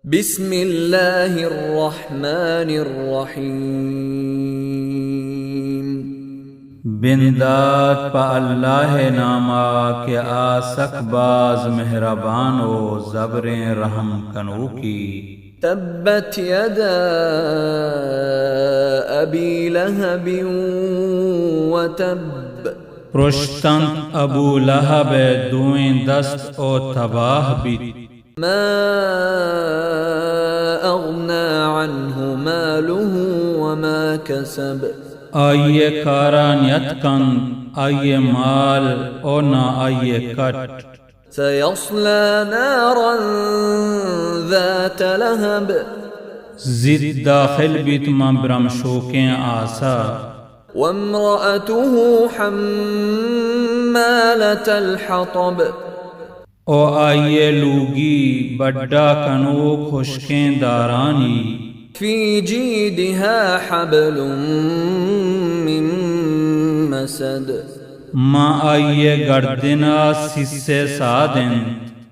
بسم الله الرحمن الرحيم. بندات پہ اللہ ءِ نام ءَ کہ آ سک باز مہربان ءُ زبریں رحم کنوکے۔ تبت يدا أبي لهب وتب. پرشتنت ابو لہب ءِ دوئیں دست ءُ تباہ بیت۔ ما أغنى عنه ماله وما كسب. آئی ءِ کار ءَ نیتک اَنت آئی ءِ مال ءُ ناں آئی ءِ کٹ۔ سيصلى نارا ذات لهب. زیت داخل بیت ماں برمشوکیں آس ءَ۔ وامرأته حمالة الحطب. ءُ آئی ءِ لوگی بڈا کنوک ہشکیں دارانی۔ في جيدها حبل من مسد. ماں آئی ءِ گردن ءَ سیس ءِ ساد اِنت۔